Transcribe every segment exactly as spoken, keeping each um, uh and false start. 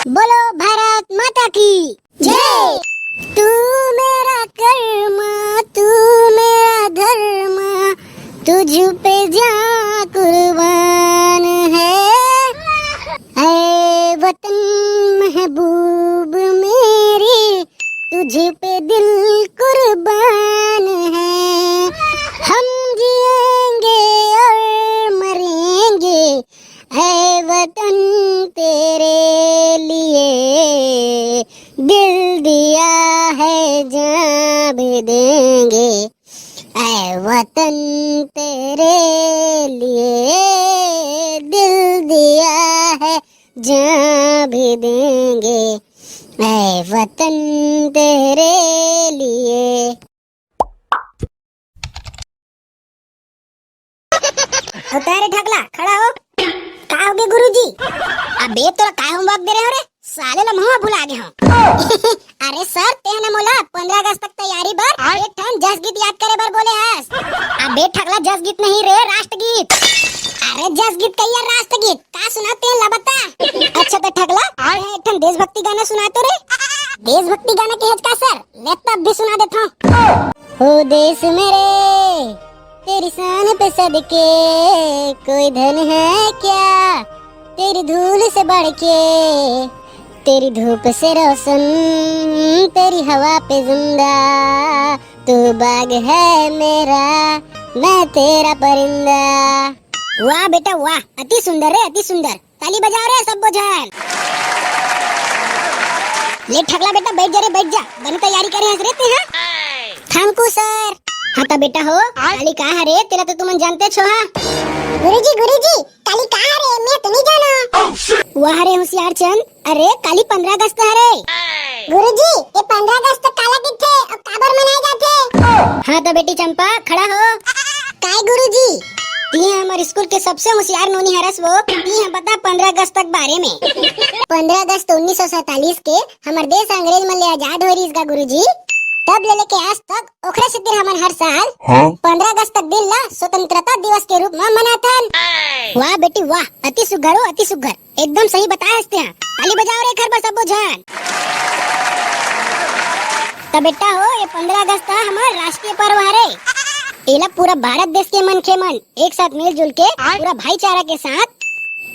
बोलो भारत माता की जय। तू मेरा कर्मा, तू मेरा धर्मा, तुझ पे जान कुर्बान है। ऐ वतन महबूब मेरी, तुझ पे दिल कुर्बान है। हम जिएंगे और मरेंगे, ऐ वतन तेरे लिए, दिल दिया है जान भी देंगे। ऐ वतन तेरे लिए, दिल दिया है जान भी देंगे। ऐ वतन तेरे लिए। उतारे ठकला, खड़ा हो। का होगे गुरुजी? अबे तोला काय होमवर्क दे रहे हो रे? साले ला महूं भुला गे हो। अरे सर, तें ह ना मोला पंद्रह अगस्त तक तैयारी बर एक ठन जस गीत याद करे बर बोले हस। अबे ठकला, जस गीत नहीं रे, राष्ट्रगीत। अरे जस गीत कहिया राष्ट्रगीत? का सुना तें ला बता। अच्छा त ठकला, तें एक ठन देशभक्ति गाना सुना तो रे। देशभक्ति गाना के हच का सर? ले तब भी सुना देथंव। ओ देश मेरे, तेरी शान पे सदके, कोई धन है क्या तेरी धूल से बढ़ के? तेरी धूप से रोशन, तेरी हवा पे जिंदा, तू बाग है मेरा, मैं तेरा परिंदा। वाह बेटा वाह, अति सुंदर रे, अति सुंदर। ताली बजाओ रे सब्बो झन। ले ठकला बेटा, बैठ जा रे, बैठ जा। बने तैयारी करे हस रे तें, हाँ? Thank you sir। हाँ त बेटा हो, काली का हरे, तेला तो तुमन जानतेच हो, हाँ? गुरुजी, गुरुजी, काली का हरे, मैं तो नहीं जाना। वाह रे होशियार चंद, अरे काली पंद्रह अगस्त हरे। गुरुजी, ये पंद्रह अगस्त काला कथे अउ काबर मनाए जाथे? हाँ त बेटी चंपा, खड़ा हो। काय गुरुजी? तिहें हमर स्कूल के सबसे होशियार नोनी हरस वो, तिहें बता पंद्रह अगस्त तक बारे में। पंद्रह अगस्त उन्नीस सौ सैंतालीस के हमर देश अंग्रेज मन ले आजाद होय रिहिस गा गुरुजी। तब ले लेके आज तक ओखरे सेती हमन हर साल हाँ? पंद्रह अगस्त तक दिन ला स्वतंत्रता दिवस के रूप म मनाथन। वाह बेटी वाह, अति सुघर हो, अति सुघर। एकदम सही बताए हस तें। ताली बजाओ रे एक हर बार सब्बो झन। त बेटा हो, ये पंद्रह अगस्त ह हमर राष्ट्रीय पर्व हरे। एला पूरा भारत देश के मनखे मन एक साथ मिलजुल के, पूरा भाईचारा के साथ,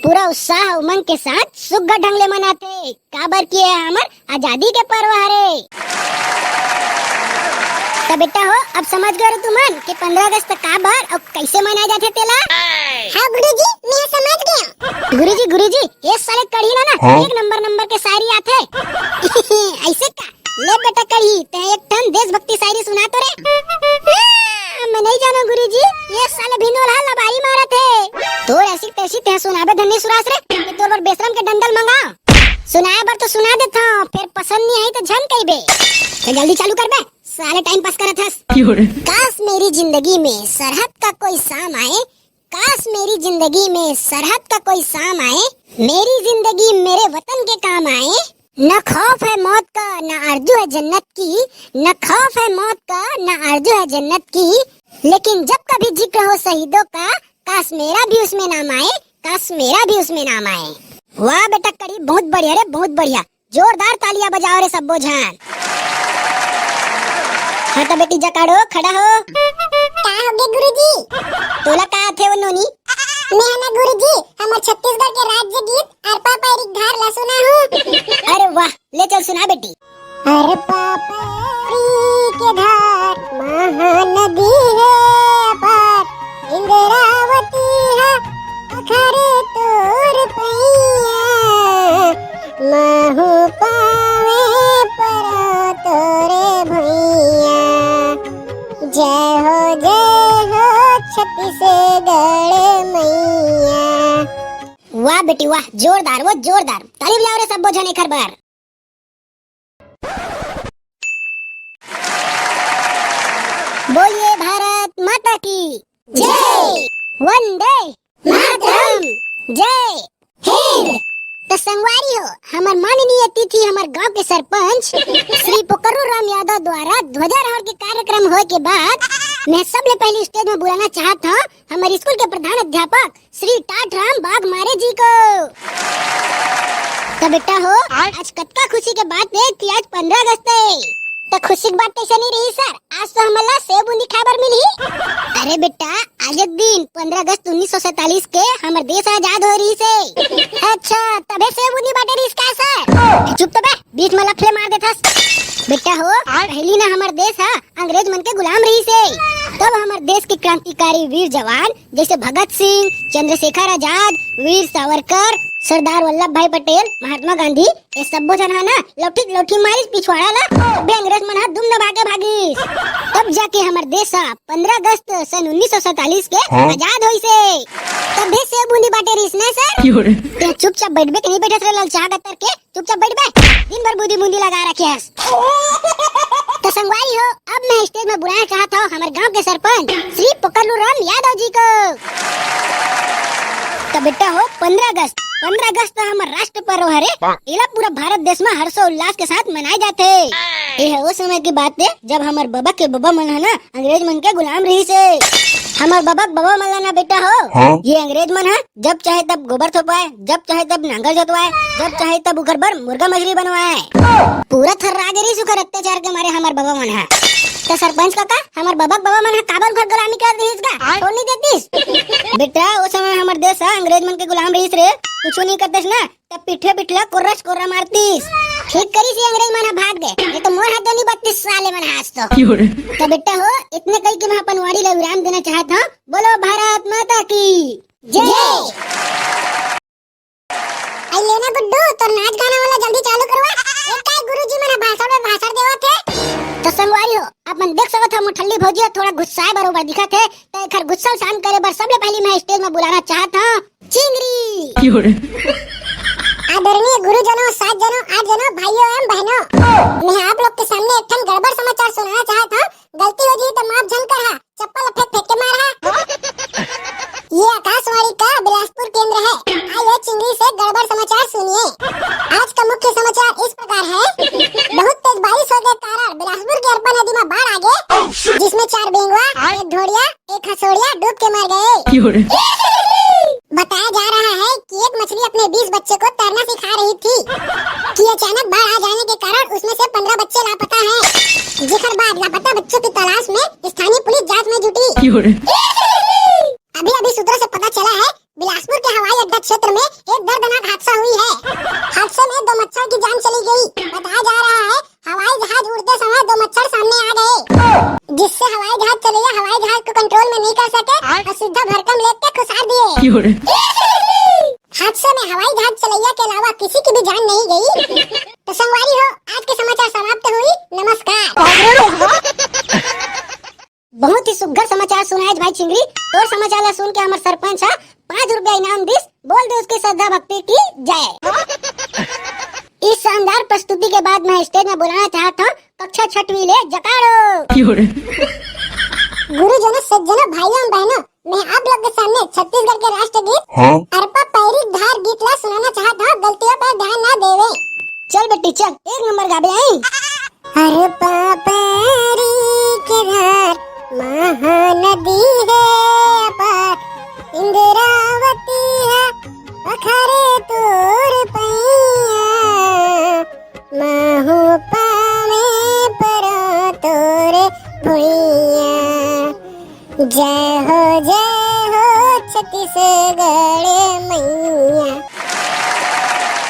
पूरा उत्साह उमंग के साथ सुघर ढंग ले मनाथे, काबर कि ये हमर आजादी के पर्व हरे। त बेटा हो, अब समझ गए हो तुमन कि पंद्रह अगस्त काबर अउ कैसे मनाए जाथे तेला? हाँ गुरुजी, मैं समझ गया। गुरुजी, गुरुजी, ये साले कढ़ी ला ना हाँ? एक नंबर नंबर के शायरी आथे। ऐसे का? ले बेटा कढ़ी, तें एक ठन देशभक्ति शायरी सुना तो रे। हाँ, मैं नहीं जानों गुरुजी, ये साले भिंडोल हा लबारी मारत हे। तोर ऐसी तैसी तें सुनाबे धन्नी सुरास रे, कि तोर बर बेशरम के डंडल मंगाओं। सुनाए बर तो सुना देथंव, फेर पसंद नहीं आई त झन कहिबे। त जल्दी चालू कर बे, साले टाइम पास करत हस। काश मेरी जिंदगी में सरहद का कोई शाम आए, काश मेरी जिंदगी में सरहद का कोई शाम आए, मेरी जिंदगी मेरे वतन के काम आए। न खौफ है मौत का, न आरजू है जन्नत की, न खौफ है मौत का, न आरजू है जन्नत की, लेकिन जब कभी जिक्र हो शहीदों का, काश मेरा भी उसमें नाम आए, काश मेरा भी उसमें नाम आए। वाह बेटा कढ़ी, बहुत बढ़िया रे, बहुत बढ़िया। जोरदार तालियां बजाओ रे सब्बो झन। हाँ त बेटी जकाड़ो, खड़ा हो। का होगे गुरुजी? तोला का आथे वो नोनी? मैं ह ना गुरुजी, हमर छत्तीसगढ़ के राज्य गीत अरपा पैरी के धार ला सुना हूँ। अरे वाह, ले चल सुना बेटी। अरपा पैरी के धार महानदी हे अपार, इंद्रावती हा अखरे तोर पैया, महू पावे परा तोरे भैया। जय हो, जय हो छत्तीसगढ़ मैया। वाह बेटी वाह, जोरदार, वो जोरदार। ताली बजाओ रे सब्बो झन एखर बर। बोलिए भारत माता की जय। वंदे मातरम। जय हिंद। त संगवारी हो, हमर माननीय अतिथि, हमर गांव के सरपंच श्री पोकरू राम यादव द्वारा ध्वजारोहण के कार्यक्रम होए के बाद मैं सबले पहले स्टेज में बुलाना चाहत हूँ हमर स्कूल के प्रधान अध्यापक श्री टाटराम बाघमारे जी को। त बेटा हो, आज कतका खुशी के बात हे कि आज पंद्रह अगस्त हे। त खुशी के बात कइसे नइ रही सर, आज तो हमन ला सेव बूंदी खाए बर मिलही। अरे बेटा, आज एक दिन पंद्रह अगस्त उन्नीस सौ सैंतालीस के हमर देश आजाद होए रहिस हे। अच्छा, तभे सेव बूंदी बांटे रहिस का सर? चुप तो बे, बीच में लफले मार देथस। बेटा हो, पहली ना हमर देश हा अंग्रेज मन के गुलाम रहिस हे। तब हमर देश के क्रांतिकारी वीर जवान जैसे भगत सिंह, चंद्रशेखर आजाद, वीर सावरकर, सरदार वल्लभ भाई पटेल, महात्मा गांधी, ये सब्बो झन हा ना लौठी लौठी मारिस पिछवाड़ा ला, तब भी अंग्रेज मन हा दुम दबा के भागिस। तब जाके हमर देश हा पंद्रह अगस्त सन उन्नीस सौ सैंतालीस के हाँ? आजाद होइस हे। तब भी सेव बूंदी बांटे रहिस ना सर। क्यों रे? ते चुपचाप बैठबे के नहीं बैठस रे ललचाहा गतर के? चुपचाप बैठ बे, दिन भर बूंदी बूंदी लगा रखे हस। तो संगवारी हो, अब मैं स्टेज में बुलाना चाहत हूँ हमर गांव के सरपंच श्री पकड़लू राम यादव जी को। तो बेटा हो, पंद्रह अगस्त, पंद्रह अगस्त तो हमर राष्ट्र पर्व हरे। एला पूरा भारत देश में हर्षोल्लास के साथ मनाए जाथे। ये है वो समय की बात है, जब हमर बबा के बबा मन है ना, अंग्रेज मन के गुलाम रहिस हे। हमर बबा के बबा मन ला ना बेटा हो, हाँ? ये अंग्रेज मन हा जब चाहे तब गोबर थोपवाए, जब चाहे तब नांगर जोतवाए, जब चाहे तब उखर बर मुर्गा मछली बनवाए। पूरा थर्रा गे रहिस उखर अत्याचार के मारे हमर बबा मन हा। त सरपंच काका, हमर बबा के बबा मन हा काबर उखर गुलामी कर दिस गा? छोड़ नहीं देतिस? बेटा, ओ समय हमर देश हा अंग्रेज मन के गुलाम रहिस रे, कुछु नहीं करतिस ना, त पीठे पिठला कोर्रा से कोर्रा मारतिस। ठीक करिस ये अंग्रेज मन हा भाग गे, नहीं तो मोर हाथ नहीं बचतिस साले मन हा आज तो। त बेटा हो, इतने कही के मैं अपन वाणी ला विराम देना चाहत हूँ। बोलो भारत माता की जय। आई लेना गुड्डू, तो नाच गाना वाला जल्दी चालू करवा। एक काय गुरुजी मन हा भाषण में भाषण देवत हे। तो संगवारी हो, आप मन देख सकत हो, मोठल्ली भौजी हा थोड़ा गुस्साए बरोबर दिखत हे, तो एकर गुस्सा शांत करे बर सबले पहली मैं स्टेज में बुलाना चाहत हूँ चिंगरी। आदरणीय गुरुजनों, सात जनों, आठ जनों, भाइयों एवं बहनों, मैं आप लोग के सामने एक ठन गड़बड़ समाचार सुनाना चाहत हूँ। गलती हो जाही तो माफ झन करहा, चप्पल फेंक फेंक के मारहा। ये आकाशवाणी का बिलासपुर केंद्र है। आइए चिंगरी से गड़बड़ समाचार सुनिए। आज का मुख्य समाचार इस प्रकार है। बहुत तेज बारिश होने के कारण बिलासपुर के अरपा नदी में बाढ़ आ गे, जिसमें चार बेंगवा, एक ढोड़िया, एक हसोड़िया डूब के मर गए। बताया जा रहा है कि एक मछली अपने बीस बच्चे को तैरना सिखा रही थी कि अचानक बाढ़ आ जाने के कारण उसमें से पन्द्रह बच्चे लापता हैं, जेकर बाद लापता बच्चों की तलाश में स्थानीय पुलिस जांच में जुटी। अभी अभी सूत्रों से पता चला है, बिलासपुर के हवाई अड्डा क्षेत्र में एक दर्दनाक हादसा हुई है। हादसे में दो मच्छर की जान चली गई। बताया जा रहा है, हवाई जहाज उड़ते समय दो मच्छर सामने आ गए, जिससे हवाई जहाज चलैया हवाई जहाज को कंट्रोल में नहीं कर सके और सीधा भरकम लेक के खुसार दिए। हादसे में हवाई जहाज चलैया के अलावा किसी की भी जान नहीं गई। तो संगवारी हो, आज के समाचार समाप्त हुई। नमस्कार। बहुत ही सुग्घर समाचार सुनाए भाई चिंगरी। तोर समाचार ला सुन के हमर सरपंच हा पाँच रुपया इनाम दिस। बोल दे उसकी श्रद्धा भक्ति की जय। इस शानदार प्रस्तुति के बाद मैं स्टेज में बुलाना चाहता हूँ कक्षा छठवीं ले जकाड़ो। गुरुजनों, सज्जनों, भाइयों, बहनों, मैं आप लोग के सामने छत्तीसगढ़ के राष्ट्रगीत हाँ? अरपा पैरी धार गीत ला सुनाना चाहता हूँ। गलतियों पर ध्यान ना देवे। चल बेटी चल, एक नंबर गाबे आई। अरपा पैरी के धार महानदी है पार, इंद्रावती है पखरे तोर पैया, महू पावे परो तोर भुइया। जय हो, जय हो छत्तीसगढ़ मैया।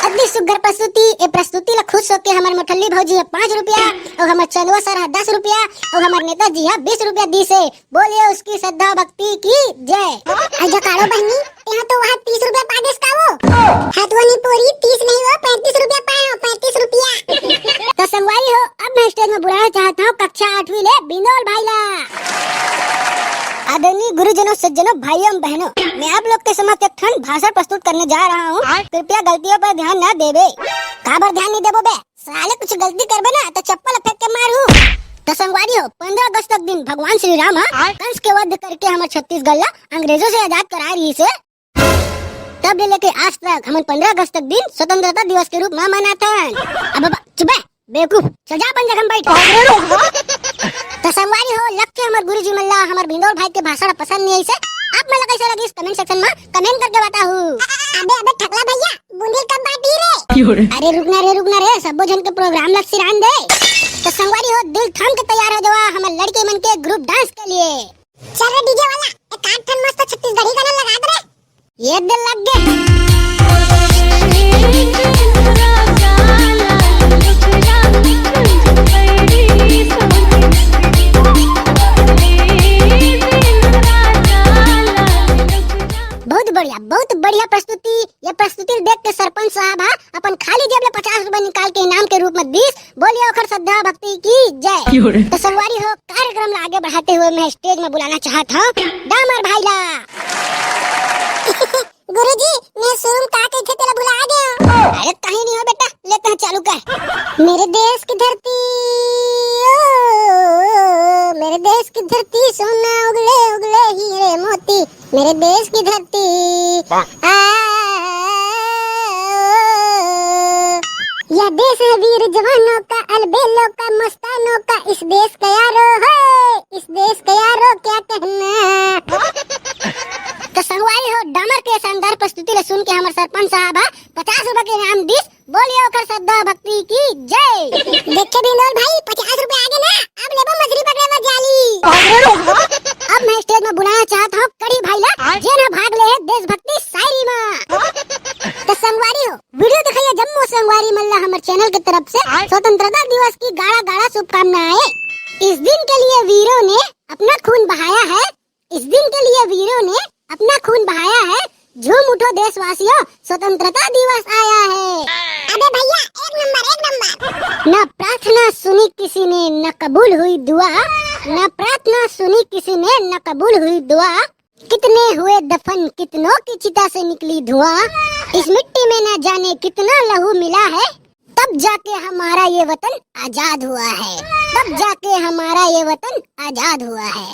अति सुग्घर प्रस्तुति। ए प्रस्तुति ला खुश होके हमर मोठल्ली भौजी ह पाँच रुपया अउ हमर चंदवा सर ह दस रुपया अउ हमर नेताजी ह बीस रुपया दीस हे। बोलिए उसकी श्रद्धा भक्ति की जय। अरे जकाड़ो बहनी, यहाँ तो वहाँ तीस रुपया पा देस का वो? हाँ तो वो नहीं पूरी तीस नहीं, वो पैंतीस रुपया पाए हो, पैंतीस रुपया। तो संगवारी हो, अब मैं स्टेज में बुलाना चाहता हूँ कक्षा आठवीं ले बिंदोल भाई ला। आदरणीय गुरुजनों, सज्जनों, भाइयों, बहनों, मैं आप लोग के समक्ष एक ठन भाषण प्रस्तुत करने जा रहा हूँ। कृपया गलतियों पर ध्यान न देवे। काबर ध्यान नहीं देबो बे? साले कुछ गलती करबे ना तो चप्पल फेंक के मारहूँ। तो संगवारी हो, पंद्रह अगस्त के दिन भगवान श्री राम ह कंस के वध करके हमर छत्तीसगढ़ ला अंग्रेजों से आजाद कराए रहिस हे। तब ले लेके आज तक हमन पंद्रह अगस्त के दिन स्वतंत्रता दिवस के रूप में मनाथन। अब, अब चुप बे, बेवकूफ, चल जा अपन जगह में बैठ। तो संगवारी हो, लगथे हमर गुरुजी मन ला हमर भिंदोल भाई के भाषण पसंद नहीं आइस हे, आप मन ला कैसे लगिस, कमेंट सेक्शन में कमेंट करके बताहू। अबे अबे ठकला भैया, बुंदी कब बांटी रे? अरे रुकना रे, रुकना रे, सबो झन के प्रोग्राम ला सिरान दे। तो संगवारी हो, दिल थाम के तैयार हो जावा हमर लड़की मन के ग्रुप डांस के लिए। चल रे डीजे वाला, एक आध ठन मस्त छत्तीसगढ़ी गाना लगा दे रे। ये दिल लग गए। बहुत बढ़िया, बहुत बढ़िया प्रस्तुति। ये प्रस्तुति देख के सरपंच साहब हा अपन खाली जेब ले पचास रुपए निकाल के इनाम के रूप में दीस। बोलिए ओखर श्रद्धा भक्ति की जय। तो संगवारी हो, कार्यक्रम ला आगे बढ़ाते हुए मैं स्टेज में बुलाना चाहत हूँ डामर भाई ला। गुरुजी, मैं सुरुम का कहिथे तेला भुला गया। अरे कहीं नहीं हो बेटा, लेते हैं चालू कर। मेरे देश की धरती, ओ, मेरे देश की धरती, सोना उगले उगले हीरे मोती, मेरे देश की धरती। आ, यह देश है वीर जवानों का, अलबेलों का, मस्तानों का, इस देश का यारो है, इस देश का यारो क्या कहना। तो संगवारी हो, डामर के शानदार प्रस्तुति ला सुन के हमर सरपंच साहब हा पचास रुपए के इनाम दीस। बोलिए ओखर श्रद्धा भक्ति की जय। देखे बिंदोल भाई, पचास रुपए आगे ना, अब लेबो मछली पकड़े बर जाली। अब मैं स्टेज में बुलाना चाहत हूँ कड़ी भाई ला, जेन हा भाग ले हे देशभक्ति शायरी में। तो संगवारी हो, वीडियो दिखाइए जम्मो संगवारी मन ला हमर चैनल के तरफ से स्वतंत्रता दिवस की गाड़ा गाड़ा शुभकामनाएं। इस दिन के लिए वीरों ने अपना खून बहाया है, इस दिन के लिए वीरों ने अपना खून बहाया है। झूम उठो देशवासियों, स्वतंत्रता दिवस आया है। अबे भैया, एक नंबर, एक नंबर। न प्रार्थना सुनी किसी ने, न कबूल हुई दुआ, न प्रार्थना सुनी किसी ने, न कबूल हुई दुआ। कितने हुए दफन, कितनों की चिता से निकली धुआं। इस मिट्टी में न जाने कितना लहू मिला है, तब जाके हमारा ये वतन आजाद हुआ है, तब जाके हमारा ये वतन आजाद हुआ है।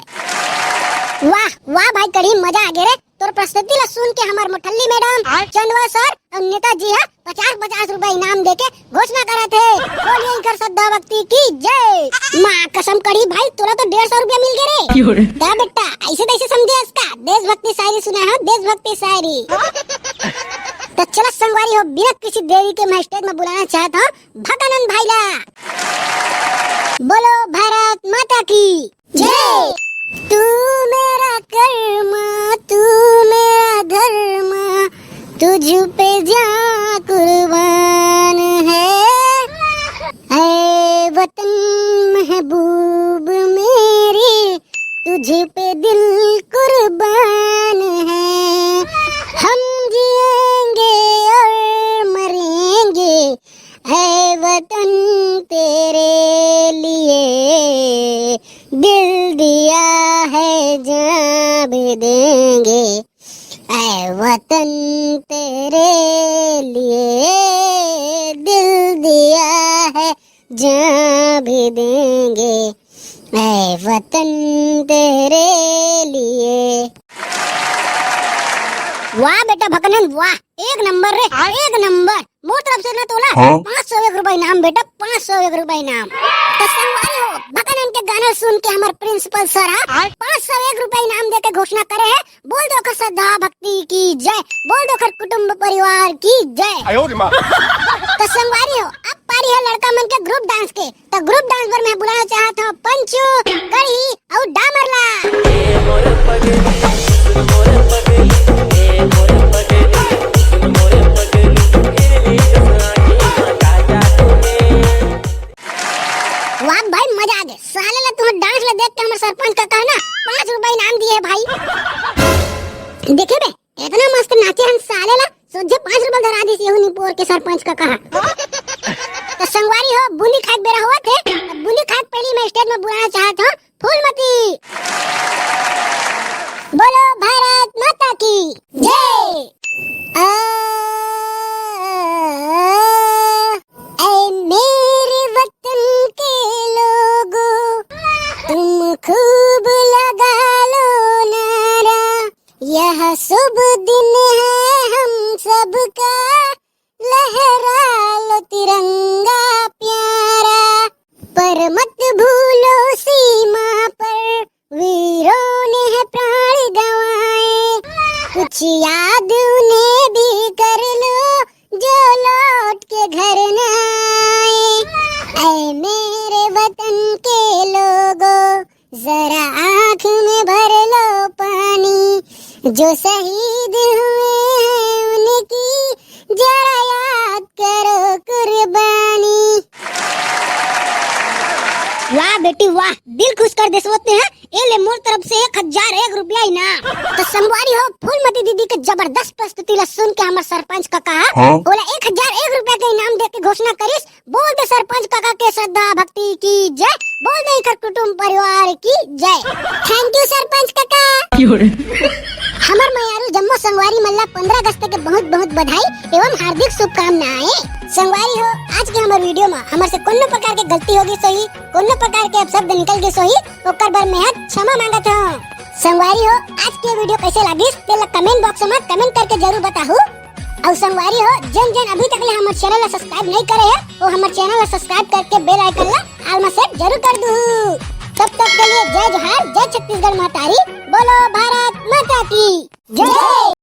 वाह वाह भाई, कड़ी मजा आ गया रे। तोर प्रस्तुति ला सुन के हमर मोठल्ली मैडम, चंदवा सर और नेताजी हा पचास पचास रुपए इनाम देके घोषणा करत हे। बोलिए इनकर श्रद्धा भक्ति की जय। माँ कसम कड़ी भाई, तोला तो डेढ़ सौ रुपया मिल गए रे। क्यों रे? दा बेटा, ऐसे तैसे समझे इसका, देशभक्ति शायरी सुना है, देशभक्ति शायरी। तो चलो संगवारी हो, बिना किसी देरी के मैं स्टेज में बुलाना चाहता हूँ भकानंद भाई ला। बोलो भारत माता की जय। तू मेरा कर्मा, तू मेरा धर्मा, तुझ पे जा कुर्बान है। ऐ वतन महबूब मेरे, तुझ पे दिल कुर्बान है। हम जिएंगे और मरेंगे, ऐ वतन तेरे लिए, दिल दिया है जान भी देंगे। ऐ वतन तेरे लिए, दिल दिया है जान भी देंगे। ऐ वतन तेरे लिए। वाह बेटा भकानंद वाह, एक नंबर रे, एक नंबर। मोर तरफ से ना तोला हाँ? पाँच सौ एक रुपए इनाम बेटा, पाँच सौ एक रुपए इनाम। तो संगवारी हो, भकानंद के गाना सुन के हमर प्रिंसिपल सर हा पाँच सौ एक रुपए इनाम देके घोषणा करे हे। बोल दो ओखर श्रद्धा भक्ति की जय, बोल दो ओखर कुटुंब परिवार की जय। तो संगवारी हो, अब पारी है लड़का मन के ग्रुप डांस के। तो ग्रुप डांस बर मैं बुलाना चाहत हूँ पंचू, कढ़ी और डामर ला। वाह भाई, मजा आ गया। साले ला तुम्हारा डांस ला देख के हमर सरपंच काका हा ना पाँच रुपए इनाम दिए हे भाई। देखे बे, इतना मस्त नाचे हन साले ला, सोझे पाँच रुपए धरा दिस यहू निपोर के सरपंच काका हा। तो संगवारी हो, बूंदी खाए के बेरा होवत हे, तो बूंदी खाए के पहली मैं स्टेज में बुलाना चाहत हूँ फूलमती। बोलो भारत माता की जय। आ, ऐ मेरे वतन के लोगों, तुम खूब लगा लो नारा, यह शुभ दिन है हम सबका, लहरा लो तिरंगा प्यारा। पर मत भूलो सीमा पर वीरों ने है प्राण गंवाए, जो शहीद हुए हैं उनकी जरा याद करो कुर्बानी। वाह बेटी वाह, दिल खुश कर देस वो तें हा। ए ले मोर तरफ से एक हजार एक रुपया इनाम। त संगवारी हो, फूलमती दीदी के जबरदस्त प्रस्तुति ला सुन के हमर सरपंच कका हा हाँ? ओला एक हजार एक रुपया के इनाम दे के घोषणा करिस। बोल दे सरपंच कका के श्रद्धा भक्ति की जय, बोल दे एकर कुटुंब परिवार की जय। Thank you सरपंच कका। हमर मयारू जम्मो संगवारी मन ला पंद्रह अगस्त के बहुत बहुत बधाई एवं हार्दिक शुभकामनाएं। संगवारी हो, आज के हमर video मा हमर से कोनो प्रकार के गलती होगे सही, कोनो प्रकार के अपशब्द निकल गे सही, ओकर बर मैं हा क्षमा मांगत हूँ। संगवारी हो, आज के video कैसे लागिस तेला comment box मा comment करके जरूर बताहू। अउ संगवारी हो, जेन जेन अभी तक ले हमर channel ला subscribe नहीं करे हे, वो हमर channel ला subscribe करके bell icon ला all मा set जरूर कर दू। तब तक के लिए जय जोहार, जय छत्तीसगढ़ महतारी, बोलो भारत माता की जय।